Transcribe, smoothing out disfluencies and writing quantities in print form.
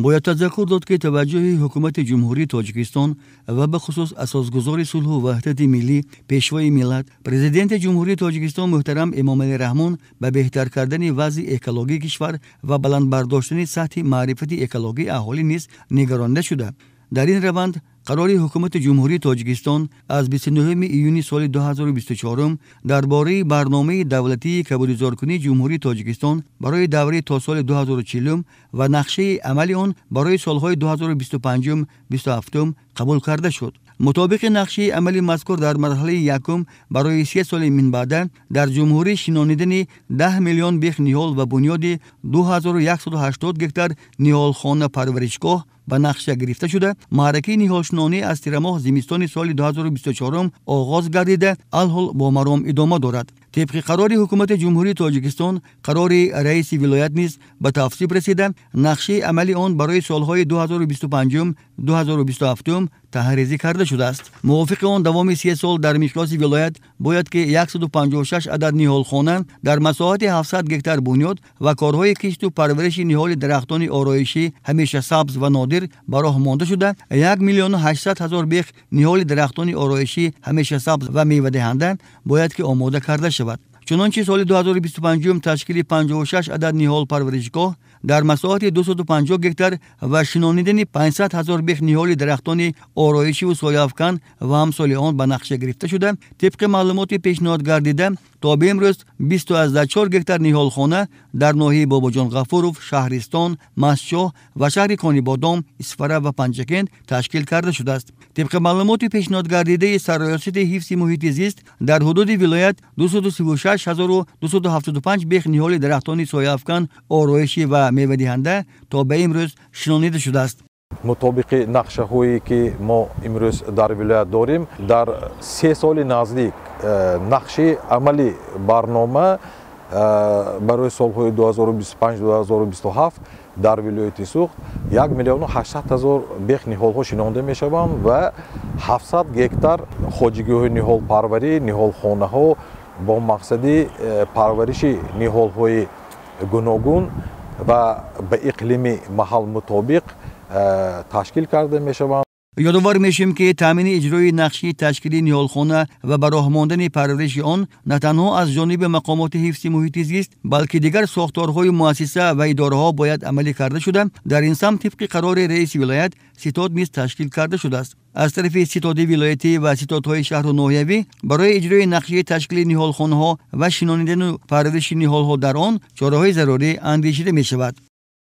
Бояд тазаккур дод, ки таваҷҷӯҳи ҳукумати Ҷумҳурии Тоҷикистон ва бахусус асосгузори сулҳу ваҳдати миллӣ, Пешвои миллат, Президенти Ҷумҳурии Тоҷикистон муҳтарам Эмомалӣ Раҳмон ба беҳтар кардани вазъи экологии кишвар ва баланд бардоштани сатҳи маърифати экологии аҳолӣ низ нигаронда шуда, дар ин раванд қарори Ҳукумати Ҷумҳурии Тоҷикистон аз 29 июни соли 2024 дар бораи барномаи давлатии кабудизоркунии Ҷумҳурии Тоҷикистон барои давраи то соли 2040 ва нақшаи амали он барои солҳои 2025-27 қабул карда шуд. Мутобиқи нақшаи амали мазкур, дар марҳалаи якум барои 3 соли минбаъда дар ҷумҳурӣ шинонидани 10 миллион бех ниҳол ва бунёди 2180 гектар ниҳолхона парваришгоҳ ба нақша гирифта шуда, маъракаи ниҳолшинонӣ аз тирамоҳ зимистони соли 2024 оғоз гардида, алҳол бо маром идома дорад. Тибқи қарори Ҳукумати Ҷумҳурии Тоҷикистон, қарори раиси вилоят низ ба тавсиб расида, нақшаи амали он барои солҳои 2025-2027 таҳризӣ карда шудааст. Мувофиқи он, давоми 3 сол дар миқёси вилоят бояд ки 156 адад ниҳолхона дар масоҳати 700 гектар бунёд ва корҳои кишту парвариши ниҳоли дарахтони ороишӣ, ҳамеша сабз ва нодир ба роҳ монда шуда, 1 миллиону 800 ҳазор бех ниҳоли дарахтони ороишӣ, ҳамеша сабз ва мевадиҳанда бояд ки омода карда шавад. Чунончи соли 2025 ташкили 56 адад ниҳол парваришгоҳ дар масоҳати 250 гектар ва шинонидани 500 ҳазор бех ниҳоли дарахтони ороишиву сояафкан ва ҳамсоли он ба нақша гирифта шуда, тибқи маълумоти пешниҳод гардида, то ба имрӯз 24 гектар ниҳолхона дар ноҳияи Бобоҷон Ғафуров, Шаҳристон, Мастчоҳ ва шаҳри Конибодом, Исфара ва Панҷакент ташкил карда шудааст. Тибқи маълумоти пешниҳодгардидаи Сарраёсати ҳифзи муҳити зист, дар ҳудуди вилоят 236 275 бех ниҳоли дарахтони сояафкан, ороишӣ ва мевадиҳанда то ба имрӯз шинонида шудааст. Мутобиқи нақшаҳое, ки мо имрӯз дар вилоят дорем, дар 3 соли наздик нақши амали барнома барои солҳои 2025-2027 дар вилояти Суғд 1 миллиону 800 ҳазор бех ниҳолҳо шинонда мешаванд ва 700 гектар хоҷагиҳои ниҳолпарварӣ, ниҳолхонаҳо бо мақсади парвариши ниҳолҳои гуногун ва ба иқлими маҳал мутобиқ ташкил карда мешаванд. Ёдовар мешавем, ки таъмини иҷрои нақшаи ташкили ниҳолхона ва ба роҳ мондани парвариши он на танҳо аз ҷониби мақомоти ҳифзи муҳити зист, балки дигар сохторҳои муассиса ва идораҳо бояд амалӣ карда шуда, дар ин самт тибқи қарори раиси вилоят ситод низ ташкил карда шудааст. Аз тарафи ситоди вилоятӣ ва ситодҳои шаҳру ноҳиявӣ барои иҷрои нақшаи ташкили ниҳолхонаҳо ва шинонидану парвариши ниҳолҳо дар он чораҳои зарурӣ андешида мешавад.